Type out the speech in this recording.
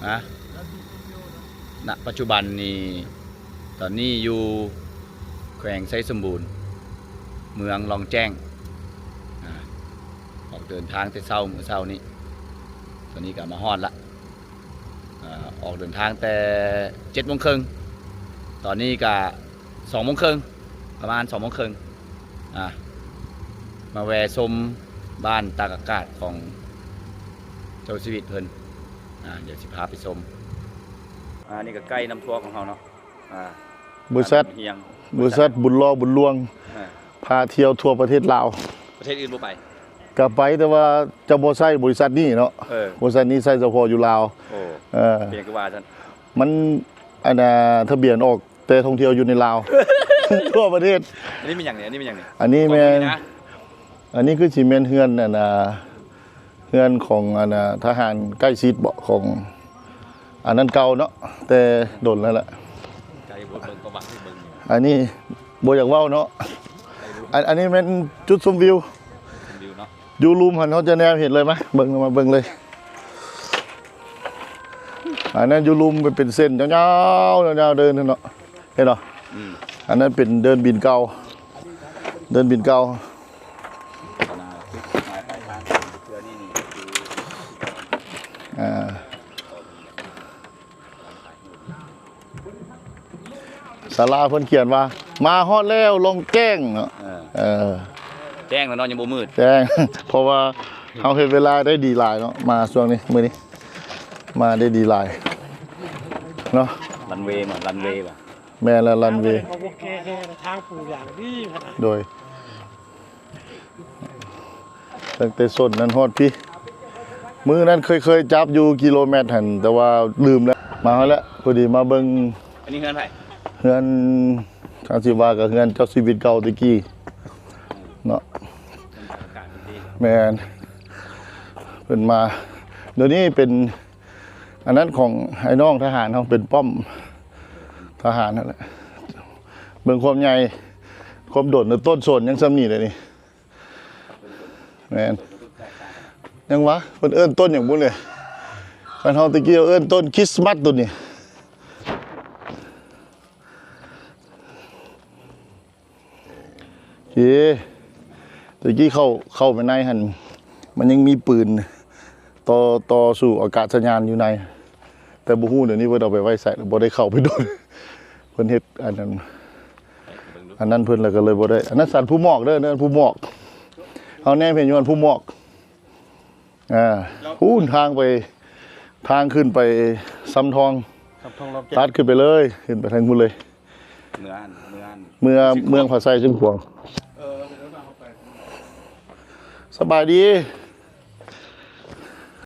ນະ ປັດຈຸບັນນີ້ ຕອນນີ້ຢູ່ແຂວງໄຊສົມບູນ ເມືອງລ່ອງແຈ້ງ ອາ ອອກເດີນທາງແຕ່ເຊົ້າ ມື້ເຊົ້ານີ້ ຕອນນີ້ກໍມາຮອດລະ ອາ ອອກເດີນທາງແຕ່ເຈັດໂມງເຄິ່ງ ຕອນນີ້ກໍສອງໂມງເຄິ່ງ ປະມານສອງໂມງເຄິ່ງ ອາ ມາແວ່ຊົມບ້ານຕາກອາກາດຂອງເຈົ້າຊີວິດເພິ່ນ ອາ ດຽວຊິພາໄປຊົມ ອາ ນີ້ກໍໄກນຳທົວຂອງເຮົາເນາະ ອາ ບໍລິສັດ ບ້ານເຮືອງ ບໍລິສັດບຸນຫຼໍ່ບຸນຫຼວງ ອາ ພາທ່ຽວທົ່ວປະເທດລາວ ປະເທດອື່ນບໍ່ໄປ ກໍໄປ ແຕ່ວ່າຈະບໍ່ໃຊ້ບໍລິສັດນີ້ເນາະ ເອີ ບໍລິສັດນີ້ໃຊ້ສະເພາະຢູ່ລາວ ໂອ້ ເອີ ເປັນຫຍັງຄືວ່າຊັ້ນ ມັນ ອັນນ່າ ທະບຽນອອກ ແຕ່ທ່ອງທ່ຽວຢູ່ໃນລາວ ທົ່ວປະເທດ ອັນນີ້ແມ່ນຫຍັງນີ້ ອັນນີ້ແມ່ນຫຍັງນີ້ ອັນນີ້ແມ່ນ ອັນນີ້ຄືຊິແມ່ນເຮືອນ ອັນນ່າ ເຮືອນຂອງ ອັນນ່າ ທະຫານໃກ້ຊິດເບາະ ຂອງອັນນັ້ນເກົ່າເນາະ ແຕ່ດົນແລ້ວແຫຼະ ໄກໂພດ ເບິ່ງປະຫວັດໃຫ້ເບິ່ງຢູ່ ອັນນີ້ບໍ່ຢາກເວົ້າເນາະ ອັນ ອັນນີ້ແມ່ນຈຸດຊົມວິວ ຈຸດຊົມວິວເນາະ ຢູ່ລຸ່ມຫັ້ນເຮົາຈະແນມເຫັນເລີຍ ມາເບິ່ງ ມາເບິ່ງເລີຍ ອັນນັ້ນຢູ່ລຸ່ມເປັນເສັ້ນຍາວໆ ຍາວໆ ເດີນເນາະ ເຫັນບໍ່ ອືມ ອັນນັ້ນເປັນເດີ່ນບິນເກົ່າ ເດີ່ນບິນເກົ່າ ອ່າ ສາລາເພິ່ນຂຽນວ່າ ມາຮອດແລ້ວ ລ່ອງແຈ້ງເນາະ ເອີ ເອີ ແຈ້ງແລ້ວເນາະ ຍັງບໍ່ມືດ ແຈ້ງ ເພາະວ່າເຮົາເຮັດເວລາໄດ້ດີຫຼາຍເນາະ ມາຊ່ວງນີ້ ມື້ນີ້ ມາໄດ້ດີຫຼາຍເນາະ ຣັນເວ ຣັນເວ ແມ່ນແລ້ວ ຣັນເວ ໂອເຄ ທາງປູຢ່າງດີຂະໜາດ ໂດຍ ຕັ້ງແຕ່ໂຊນນັ້ນຮອດພີ້ ມື້ນັ້ນເຄີຍ ເຄີຍຈັບຢູ່ກິໂລແມັດຫັ້ນ ແຕ່ວ່າລືມແລ້ວ ມາຮອດແລ້ວ ພໍດີມາເບິ່ງ ອັນນີ້ເຮືອນໃຜ ເຮືອນ ຖ້າຊິວ່າກໍເຮືອນເຈົ້າຊີວິດເກົ່າແຕ່ກີ້ເນາະ ແມ່ນ ເພິ່ນມາ ດຽວນີ້ເປັນ ອັນນັ້ນຂອງອ້າຍນ້ອງທະຫານເຮົາ ເປັນປ້ອມທະຫານຫັ້ນແຫຼະ ເບິ່ງຄວາມໃຫຍ່ ຄວາມດົນ ຕົ້ນໂຊນຍັງສ່ຳນີ້ເດ້ນີ້ ແມ່ນ ຫຍັງວະ ເພິ່ນເອີ້ນຕົ້ນຫຍັງບຸນີ້ ຄັນເຮົາແຕ່ກີ້ເອີ້ນຕົ້ນຄຣິສມາສໂຕນີ້. ເອີ ແຕ່ກີ້ເຂົ້າ ເຂົ້າໄປໃນຫັ້ນ ມັນຍັງມີປືນຕໍ່ ຕໍ່ສູ້ອາກາດສະຍານຢູ່ໃນ ແຕ່ບໍ່ຮູ້ດຽວນີ້ເພິ່ນເອົາໄປໄວ້ໃສ ບໍ່ໄດ້ເຂົ້າໄປດົນ ເພິ່ນເຮັດອັນນັ້ນ ອັນນັ້ນເພິ່ນ ແລ້ວກໍເລີຍບໍ່ໄດ້ ອັນນັ້ນສັນພູໝອກເດີ ນັ້ນພູໝອກ ເຮົາແນມເຫັນຢູ່ຫັ້ນພູໝອກ ອ່າ ພຸ້ນທາງໄປ ທາງຂຶ້ນໄປຊຳທອງ ຊຳທອງລອບແກ້ວ ຕັດຂຶ້ນໄປເລີຍ ຂຶ້ນໄປທາງພຸ້ນເລີຍ ເມືອງ ເມືອງ ເມືອງ ເມືອງຜາໄຊຊຽງຂວາງ ເອີ ສະບາຍດີ